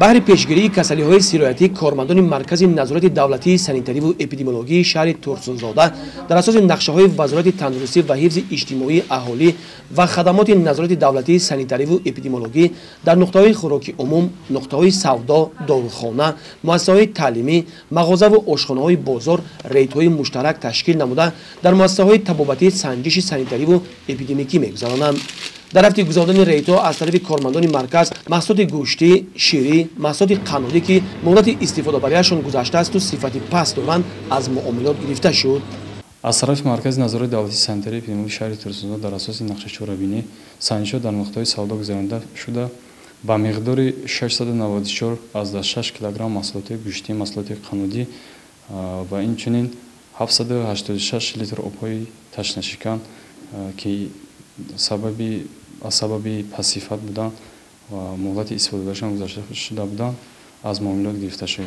Баҳри пешгирии касалиҳои сироятӣ кормандони Маркази назорати давлатии санитариву эпидемиологии шаҳри Турсунзода дар асоси нақшаҳои Вазорати тандурустӣ ва ҳифзи иҷтимоии аҳолӣ ва хадамоти назорати давлатии санитариву эпидемиологӣ дар нуқтаҳои хӯроки умум, нуқтаҳои савдо, дорухона, муассисаҳои таълимӣ, мағозаву ошхонаҳои бозор рейдҳои муштарак ташкил намуда, дар муассисаҳои табобатӣ санҷиши санитариву эпидемикӣ мегузаронанд. Дар рафти гузарондани рейдҳо аз тарафи кормандони марказ маҳсулоти гӯштӣ, ширӣ, маҳсулоти қаннодӣ, ки муҳлати истифодабарияшон гузаштаасту сифати паст доранд, аз муомилот гирифта шуд. Аз тарафи Маркази назорати давлатии санитарии эпидемиологии шаҳри Турсунзода дар асоси нақшачорабинӣ санҷишҳо дар нуқтаҳои савдо гузаронида шуда, ба миқдори 694,6 килограмм маҳсулоти гӯштӣ, маҳсулоти қаннодӣ ва инчунин 786 литр обҳои ташнашикан, ки аз сабаби пастсифат будан ва муҳлати истифодабарашон гузашта шуда буданд, аз муомилот гирифта шуд.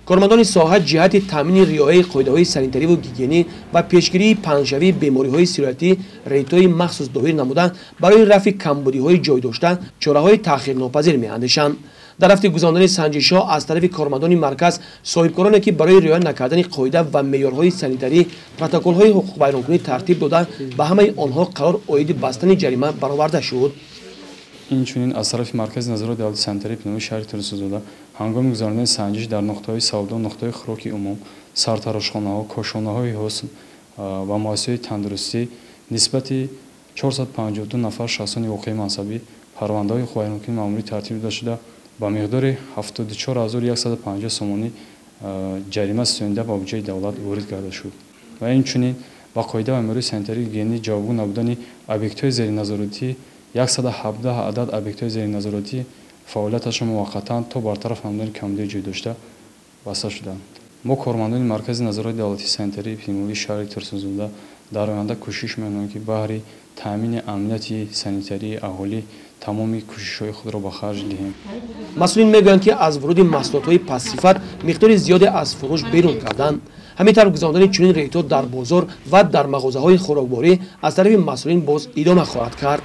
Кормандони соҳа ҷиҳати таъмини риояи қоидаҳои санитариву гигиенӣ ва пешгирии паҳншавии бемориҳои сироятӣ рейдҳои махсус доир намуда, барои рафъи камбудиҳои ҷой дошта чораҳои таъхирнопазир меандешанд. Дар рафти гузарондани санҷишҳо аз тарафи кормандони марказ соҳибкороне, ки барои риоя накардани қоида ва меъёрҳои санитарӣ протоколҳои ҳуқуқвайронкунӣ тартиб дода, ба ҳамаи онҳо қарор оиди бастани ҷарима бароварда шуд. Инчунин аз тарафи Маркази назорати давлатии санитарии эпидемиологии шаҳри Турсунзода ҳангоми гузарондани санҷиш дар нуқтаҳои савдо, нуқтаҳои хӯроки умум, сартарошхонаҳо, кошонаҳои ҳусн ва муассисаҳои тандурустӣ нисбати 452 нафар шахсони воқеии мансабӣ парвандаҳои ҳуқуқвайронкунии маъмурӣ тартиб дода шуда, ба миқдори 74 150 сомонӣ ҷарима ситонида ба буҷаи давлат ворид карда шуд. Ва инчунин ба қоида ва меъёрҳои санитарии гигиенӣ ҷавобгӯ набудани объектҳои зериназоратӣ, 117 адад объектҳои зериназоратӣ фаъолияташон муваққатан то бартараф намудани камбудиҳои ҷой дошта баста шуданд. Мо, кормандони Маркази назорати давлатии санитарии эпидемиологии шаҳри Турсунзода, дар оянда кӯшиш менамоем, ки баҳри таъмини амнияти санитарии аҳолӣ тамоми кӯшишҳои худро ба харҷ диҳем. Масъулин мегӯянд, ки аз вуруди маҳсулотҳои пастсифат миқдори зиёде аз фурӯш берун карданд. Ҳамин тавр, гузарондани чунин рейдҳо дар бозор ва дар мағозаҳои хӯрокворӣ аз тарафи масъулин боз идома хоҳад кард.